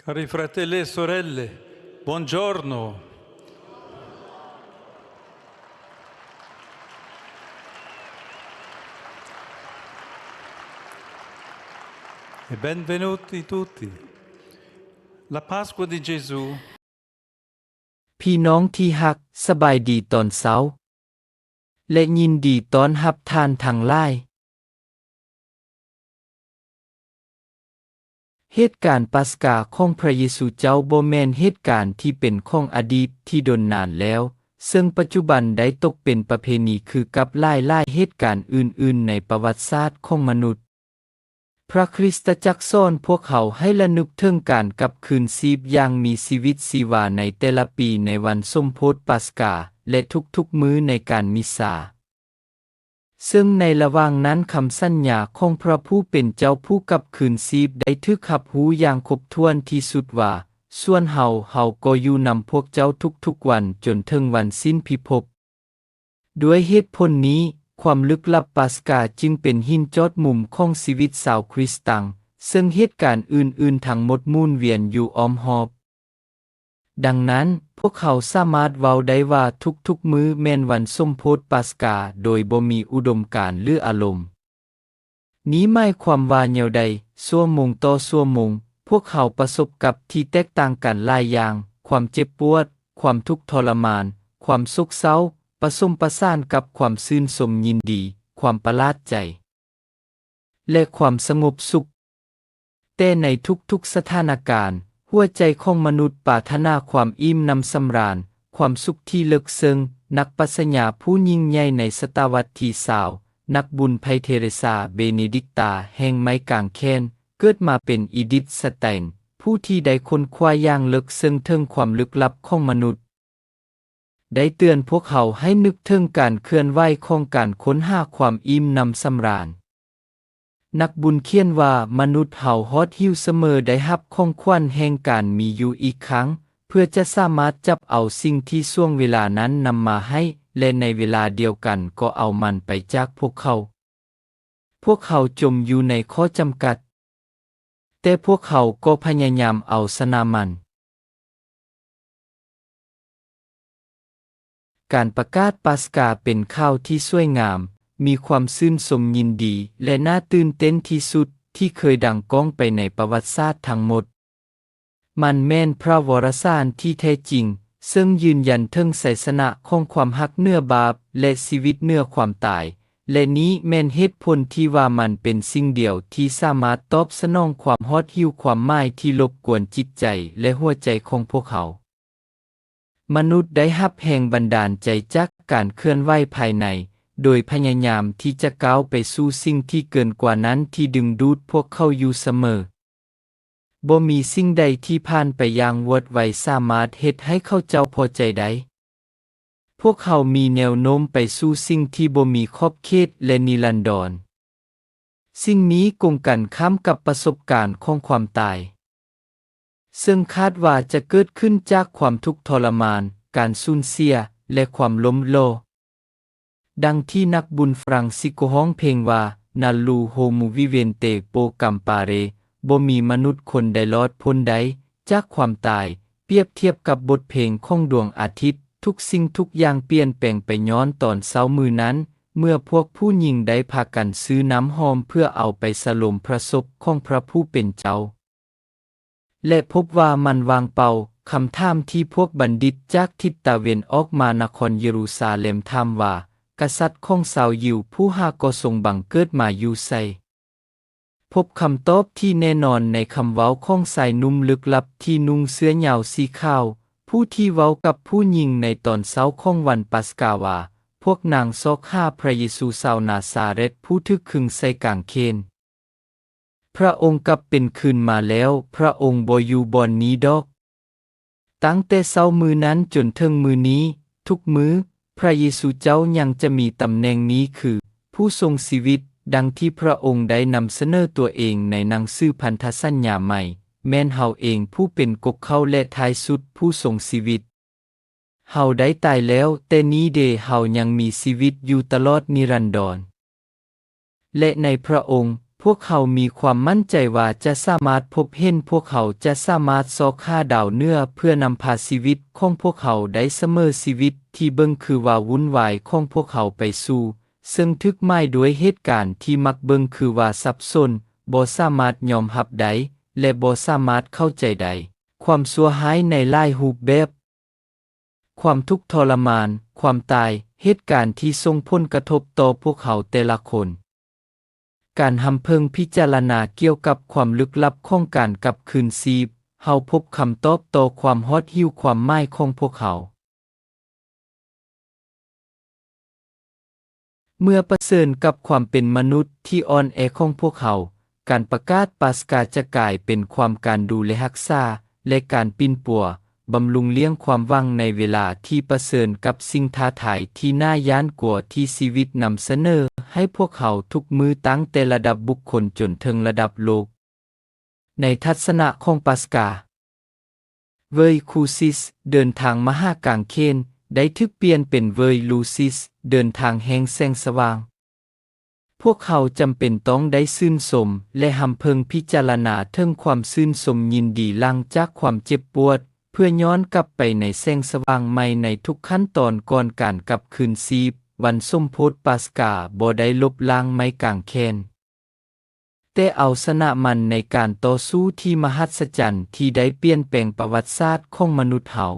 Cari fratelli e sorelle, buongiorno. E benvenuti tutti. La Pasqua di Gesù. ພີ່ນ້ອງທີ່ຮັກ, ສະບາຍດີຕອນເຊົ້າ ແລະ ຍິນດີຕ້ອນຮັບທ່ານທັງຫຼາຍ. ເຫດການປາສກາຂອງພຣະເຢຊູເຈົ້າບໍ່ແມ່ນເຫດການທີ່ເປັນຂອງອະດີດທີ່ດົນນານແລ້ວ, ເຊິ່ງປັດຈຸບັນໄດ້ຕົກເປັນປະເພນີຄືກັບຫຼາຍໆເຫດການອື່ນໆໃນປະຫວັດສາດຂອງມະນຸດ. ພຣະຄຣິສຕະຈັກສອນພວກເຮົາໃຫ້ລະນຶກເຖິງການກັບຄືນຊີບຢ່າງມີຊີວິດຊີວາໃນແຕ່ລະປີໃນວັນສົມໂພດປາສກາ ແລະ ທຸກໆມື້ໃນການມິສາ. ເຊິ່ງໃນລະຫວ່າງນັ້ນຄຳສັນຍາຂອງພຣະຜູ້ເປັນເຈົ້າຜູ້ກັບຄືນຊີບໄດ້ຖືກຮັບຮູ້ຢ່າງຄົບຖ້ວນທີ່ສຸດວ່າ, ສ່ວນເຮົາ, ເຮົາກໍຢູ່ນຳພວກເຈົ້າທຸກໆວັນຈົນເຖິງວັນສິ້ນພິພົບ. ດ້ວຍເຫດຜົນນີ້, ຄວາມລຶກລັບປາສກາຈຶ່ງເປັນຫີນຈອດມຸມຂອງຊີວິດຊາວຄຣິສຕາງ, ເຊິ່ງເຫດການອື່ນໆທັງໝົດໝູນວຽນຢູ່ອ້ອມຮອບ. ດັ່ງນັ້ນ, ພວກເຮົາສາມາດເວົ້າໄດ້ວ່າທຸກໆມື້ແມ່ນວັນສົມໂພດປາສກາໂດຍບໍ່ມີອຸດົມການ ຫຼື ອາລົມ. ນີ້ໝາຍຄວາມວ່າແນວໃດ? ຊົ່ວໂມງຕໍ່ຊົ່ວໂມງ, ພວກເຮົາປະສົບກັບທີ່ແຕກຕ່າງກັນຫຼາຍຢ່າງ, ຄວາມເຈັບປວດ, ຄວາມທຸກທໍລະມານ, ຄວາມໂສກເສົ້າ, ປະສົມປະສານກັບຄວາມຊື່ນຊົມຍິນດີ, ຄວາມປະຫຼາດໃຈ ແລະ ຄວາມສະຫງົບສຸກ. ແຕ່ໃນທຸກໆສະຖານະການ, ຫົວໃຈຂອງມະນຸດປາດຖະໜາຄວາມອີ່ມໜຳສຳລານ, ຄວາມສຸກທີ່ເລິກເຊິ່ງ. ນັກປັດຊະຍາຜູ້ຍິ່ງໃຫຍ່ໃນສະຕະວັດທີຊາວ, ນັກບຸນໄພເທເຣຊາເບເນດິກຕາແຫ່ງໄມ້ກາງແຂນ, ເກີດມາເປັນອີດິດ ສະແຕນ, ຜູ້ທີ່ໄດ້ຄົ້ນຄວ້າຢ່າງເລິກເຊິ່ງເຖິງຄວາມລຶກລັບຂອງມະນຸດ. ໄດ້ເຕືອນພວກເຮົາໃຫ້ນຶກເຖິງການເຄື່ອນໄຫວຂອງການຄົ້ນຫາຄວາມອີ່ມໜຳສຳລານ. ນັກບຸນຂຽນວ່າ, ມະນຸດເຮົາຮອດຫິວສະເໝີໄດ້ຮັບຂອງຂວັນແຫ່ງການມີຢູ່ອີກຄັ້ງ, ເພື່ອຈະສາມາດຈັບເອົາສິ່ງທີ່ຊ່ວງເວລານັ້ນນຳມາໃຫ້, ແລະ ໃນເວລາດຽວກັນກໍເອົາມັນໄປຈາກພວກເຂົາ. ພວກເຂົາຈົມຢູ່ໃນຂໍ້ຈຳກັດ, ແຕ່ພວກເຂົາກໍພະຍາຍາມເອົາຊະນະມັນ. ການປະກາດປາສກາເປັນຂ່າວທີ່ສວຍງາມ, ມີຄວາມຊື່ນຊົມຍິນດີ ແລະ ໜ້າຕື່ນເຕັ້ນທີ່ສຸດທີ່ເຄີຍດັງກ້ອງໄປໃນປະຫວັດສາດທັງໝົດ. ມັນແມ່ນພະວໍລະສານທີ່ແທ້ຈິງ, ເຊິ່ງຢືນຢັນເຖິງໄຊຊະນະຂອງຄວາມຮັກເໜືອບາບ ແລະ ຊີວິດເໜືອຄວາມຕາຍ, ແລະ ນີ້ແມ່ນເຫດຜົນທີ່ວ່າມັນເປັນສິ່ງດຽວທີ່ສາມາດຕອບສະໜອງຄວາມຮອດຫິວຄວາມໝາຍທີ່ລົບກວນຈິດໃຈ ແລະ ຫົວໃຈຂອງພວກເຮົາ. ມະນຸດໄດ້ຮັບແຮງບັນດານໃຈຈາກການເຄື່ອນໄຫວພາຍໃນ, ໂດຍພະຍາຍາມທີ່ຈະກ້າວໄປສູ່ສິ່ງທີ່ເກີນກວ່ານັ້ນທີ່ດຶງດູດພວກເຂົາຢູ່ສະເໝີ. ບໍ່ມີສິ່ງໃດທີ່ຜ່ານໄປຢ່າງວອດໄວສາມາດເຮັດໃຫ້ເຂົາເຈົ້າພໍໃຈໄດ້. ພວກເຂົາມີແນວໂນ້ມໄປສູ່ສິ່ງທີ່ບໍ່ມີຂອບເຂດ ແລະ ນິລັນດອນ. ສິ່ງນີ້ກົງກັນຂ້າມກັບປະສົບການຂອງຄວາມຕາຍ, ເຊິ່ງຄາດວ່າຈະເກີດຂຶ້ນຈາກຄວາມທຸກທໍລະມານ, ການສູນເສຍ ແລະ ຄວາມລົ້ມຫຼໍ່. ດັ່ງທີ່ນັກບຸນຝຣັ່ງຊິໂກຮ້ອງເພງວ່າ, Nullo homo vivente può campare, ບໍ່ມີມະນຸດຄົນໃດລອດພົ້ນໄດ້ຈາກຄວາມຕາຍ. ປຽບທຽບກັບບົດເພງຂອງດວງອາທິດ, ທຸກສິ່ງທຸກຢ່າງປ່ຽນແປງໄປຍ້ອນຕອນເຊົ້າມື້ນັ້ນ, ເມື່ອພວກຜູ້ຍິງໄດ້ພາກັນຊື້ນ້ຳຫອມເພື່ອເອົາໄປສະລົມພະສົບຂອງພະຜູ້ເປັນເຈົ້າ. ແລະ ພົບວ່າມັນວ່າງເປົ່າ. ຄຳຖາມທີ່ພວກບັນດິດຈາກທິດຕາເວັນອອກມານະຄອນເຢຣູຊາເລັມຖາມວ່າ, ກະສັດຂອງຊາວຢິວຜູ້ຫາກໍຊົງບັງເກີດມາຢູ່ໃສ? ພົບຄຳຕອບທີ່ແນ່ນອນໃນຄຳເວົ້າຂອງຊາຍໜຸ່ມລຶກລັບທີ່ນຸ່ງເສື້ອຍາວສີຂາວ, ຜູ້ທີ່ເວົ້າກັບຜູ້ຍິງໃນຕອນເຊົ້າຂອງວັນປາສກາວ່າ, ພວກນາງຊອກຫາພຣະເຢຊູຊາວນາຊາເຣດຜູ້ຖືກຄຶງໃສ່ກາງເຂນ. ພຣະອົງກັບເປັນຄືນມາແລ້ວ, ພຣະອົງບໍ່ຢູ່ບ່ອນນີ້ດອກ. ຕັ້ງແຕ່ເຊົ້າມື້ນັ້ນຈົນເຖິງມື້ນີ້, ທຸກມື້, ພຣະເຢຊູເຈົ້າຍັງຈະມີຕຳແໜ່ງນີ້ຄື ຜູ້ຊົງຊີວິດ, ດັ່ງທີ່ພຣະອົງໄດ້ນຳສະເໜີຕົວເອງໃນໜັງສືພັນທະສັນຍາໃໝ່, ແມ່ນເຮົາເອງຜູ້ເປັນກົກເຄົ້າ ແລະ ທ້າຍສຸດຜູ້ຊົງຊີວິດ. ເຮົາໄດ້ຕາຍແລ້ວ, ແຕ່ນີ້ເດ, ເຮົາຍັງມີຊີວິດຢູ່ຕະຫຼອດນິລັນດອນ. ແລະ ໃນພຣະອົງ, ພວກເຮົາມີຄວາມໝັ້ນໃຈວ່າຈະສາມາດພົບເຫັນ, ພວກເຮົາຈະສາມາດຊອກຫາດາວເໜືອເພື່ອນຳພາຊີວິດຂອງພວກເຮົາໄດ້ສະເໝີ. ຊີວິດທີ່ເບິ່ງຄືວ່າວຸ່ນວາຍຂອງພວກເຮົາໄປສູ່ ເຊິ່ງຖືກໝາຍດ້ວຍເຫດການທີ່ມັກເບິ່ງຄືວ່າສັບສົນ, ບໍ່ສາມາດຍອມຮັບໄດ້ ແລະ ບໍ່ສາມາດເຂົ້າໃຈໄດ້. ຄວາມຊົ່ວຮ້າຍໃນຫຼາຍຮູບແບບ, ຄວາມທຸກທໍລະມານ, ຄວາມຕາຍ, ເຫດການທີ່ສົ່ງຜົນກະທົບຕໍ່ພວກເຮົາແຕ່ລະຄົນ. ການຮຳເພິ່ງພິຈາລະນາກ່ຽວກັບຄວາມລຶກລັບຂອງການກັບຄືນຊີບ, ເຮົາພົບຄຳຕອບຕໍ່ຄວາມຮອດຫິວຄວາມໝາຍຂອງພວກເຮົາ. ເມື່ອປະເຊີນກັບຄວາມເປັນມະນຸດທີ່ອ່ອນແອຂອງພວກເຮົາ, ການປະກາດປາສກາຈະກາຍເປັນຄວາມການດູແລຮັກສາ ແລະ ການປິ່ນປົວ, ບຳລຸງລ້ຽງຄວາມຫວັງໃນເວລາທີ່ປະເຊີນກັບສິ່ງທ້າທາຍທີ່ໜ້າຢ້ານກົວທີ່ຊີວິດນຳສະເໜີໃຫ້ພວກເຮົາທຸກມື້, ຕັ້ງແຕ່ລະດັບບຸກຄົນຈົນເຖິງລະດັບໂລກ. ໃນທັດສະນະຂອງປາສກາ, ເວີຍຄູຊິສ, ເດີນທາງມາຫາກາງເຂນ, ໄດ້ຖືກປ່ຽນເປັນເວີຍລູຊິສ, ເດີນທາງແຫ່ງແສງສະຫວ່າງ. ພວກເຮົາຈຳເປັນຕ້ອງໄດ້ຊື່ນຊົມ ແລະ ຮຳເພິ່ງພິຈາລະນາເຖິງຄວາມຊື່ນຊົມຍິນດີຫຼັງຈາກຄວາມເຈັບປວດ, ເພື່ອຍ້ອນກັບໄປໃນແສງສະຫວ່າງໃໝ່ໃນທຸກຂັ້ນຕອນກ່ອນການກັບຄືນຊີບ. ວັນສົມໂພດປາສກາບໍ່ໄດ້ລົບລ້າງໄມ້ກາງແຂນ. ແຕ່ເອົາຊະນະມັນໃນການຕໍ່ສູ້ທີ່ມະຫັດສະຈັນທີ່ໄດ້ປ່ຽນແປງປະຫວັດສາດຂອງມະນຸດເຮົາ.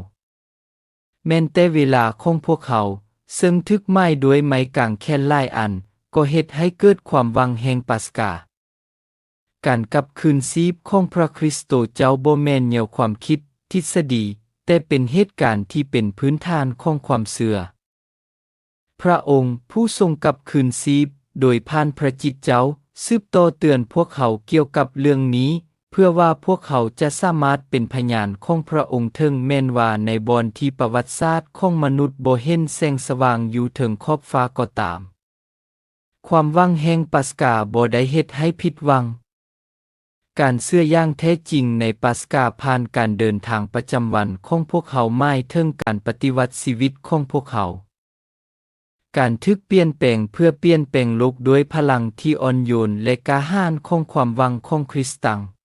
ແມ່ນແຕ່ເວລາຂອງພວກເຮົາ, ເຊິ່ງຖືກໝາຍດ້ວຍໄມ້ກາງແຂນຫຼາຍອັນ, ກໍເຮັດໃຫ້ເກີດຄວາມຫວັງແຫ່ງປາສກາ. ການກັບຄືນຊີບຂອງພຣະຄຣິສໂຕເຈົ້າບໍ່ແມ່ນແນວຄວາມຄິດ, ທິດສະດີ, ແຕ່ເປັນເຫດການທີ່ເປັນພື້ນຖານຂອງຄວາມເຊື່ອ. ພຣະອົງຜູ້ຊົງກັບຄືນຊີບໂດຍຜ່ານພຣະຈິດເຈົ້າ ສືບຕໍ່ເຕືອນພວກເຮົາກ່ຽວກັບເລື່ອງນີ້ ເພື່ອວ່າພວກເຮົາຈະສາມາດເປັນພະຍານຂອງພຣະອົງ ເຖິງແມ່ນວ່າໃນບ່ອນທີ່ປະຫວັດສາດຂອງມະນຸດບໍ່ເຫັນແສງສະຫວ່າງຢູ່ເທິງຂອບຟ້າກໍຕາມ. ຄວາມຫວັງແຫ່ງປາສກາບໍ່ໄດ້ເຮັດໃຫ້ຜິດຫວັງ. ການເຊື່ອຢ່າງແທ້ຈິງໃນປາສກາຜ່ານການເດີນທາງປະຈຳວັນຂອງພວກເຮົາໝາຍເຖິງການປະຕິວັດຊີວິດຂອງພວກເຮົາ. ການຖືກປ່ຽນແປງເພື່ອປ່ຽນແປງໂລກດ້ວຍພະລັງທີ່ອ່ອນໂຍນ ແລະ ກ້າຫານຂອງຄວາມຫວັງຂອງຄຣິສຕະຈັກ.